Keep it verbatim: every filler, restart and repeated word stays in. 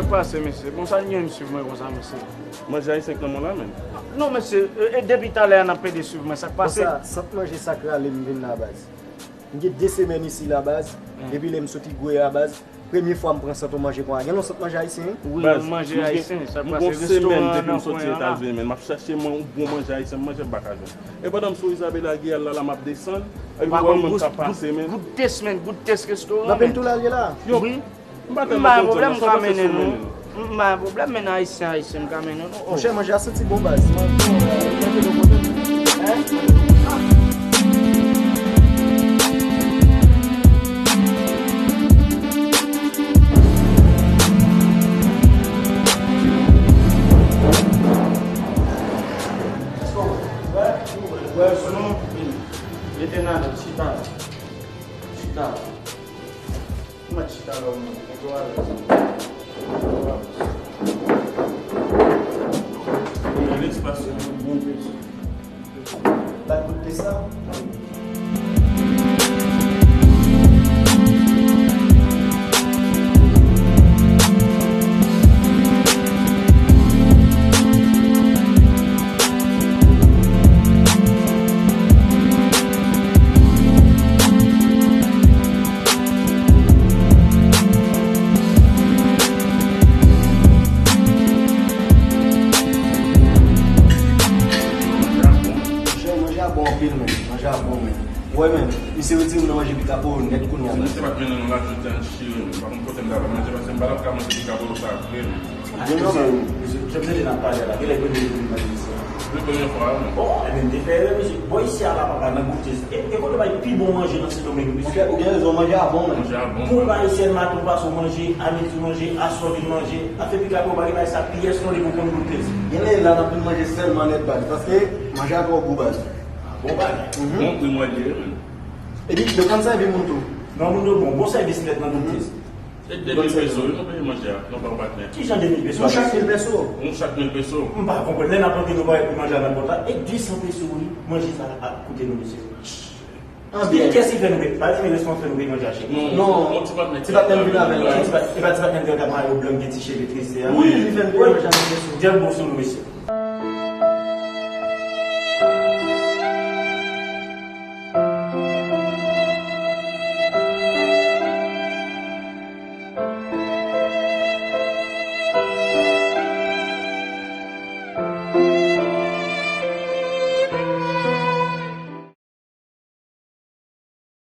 Pase, mesye. Bon, sa l gen m swiv mwen konsa, mesye? Manje ayisyen k nan men w la, menm. Non, mesye, e, e depi talè a n ap pede swiv mwen, sa k pase? Konsa, sant manje sa k rale m vin la, baz. M gen de semèn isi la, baz. Depi lè m soti Gwe a, baz, premye fwa m pran sant manje konsa. Gen yon sant manje ayisyen, wi? Baz, manje ayisyen, sa k pase? Restoran nan kwen an la. M gon semèn depi m soti Etazini, men m ap chache mwen yon bon manje ayisyen, m manje m pa ka jwenn. E pandan m sou Isabela Guyal la, la m ap desann, epi m wè yon moun k ap pase, men. Goute semèn, goute restoran, men. Nan Pinto la l ye la? Wi. M pa tèlman kontan non, sa w panse sou mennen nou? M pa gen pwoblèm, men ayisyen, ayisyen, m ka mennen nou. Monchè, manje a santi bon, baz. Mete nan chita. Chita. Mwen chita la, mwen. Mete w alèz. Mete w alèz. Mete lespas la. Bat kout pye sa. Manje a bon anpil, men. Manje a bon, men. Ou wè, men, misye retire m nan manje pika pou nèt kounye a, men. Misye pa t mennen nou la, jodi a n chire, men. Pa konn kote m ta pral manje, paske m pa t ap ka manje pika pou sa vre, men. Jan m tande n ap pale a la, genlè premye jou m vin manje isit la. Se premye fwa a, wi. Bon, ebyen, m te fè erè, mesye. Bò isi a la, papa, nan Goutez. E, e kote bay pi bon manje nan Sendomeng, mesye? Monchè, ou gen rezon, manje a bon, men. Manje a bon, wi. Gwoup ayisyen maten w pase w manje, a midi w manje, aswè w vin manje, afè pika pou w pa gen bagay sa pyès non li pou konn Goutez. Genlè la n ap vin manje sèlman nèt, baz, paske manje a twò gou, baz. Bon bagay. Bon pri mwen li ye, men. Epi, yo konn sèvi moun tou. Non, moun yo bon, bon sèvis nèt nan Goutez. Se de mil peso, wi, nou peye manje a, non pa yon patnè. Ki jan de mil peso? Nou chak mil peso. Nou chak mil peso. M pa konprann. Lè n ap rantre, nou pa wè pri manje a nan pòt la. E de san peso, wi, manje sa ap koute nou, mesye. Anbyen. Kiyès ki fè nou peye? Pa di restoran fè nou peye manje a chè. Non, non, yon ti patnè ki ap vin avè l la. Ti pa-, e pa ti patnè ki ap mayo blan, gen ti cheve trese a. Wi, li fè n peye manje a mil peso. Dyab bon sou nou, mesye.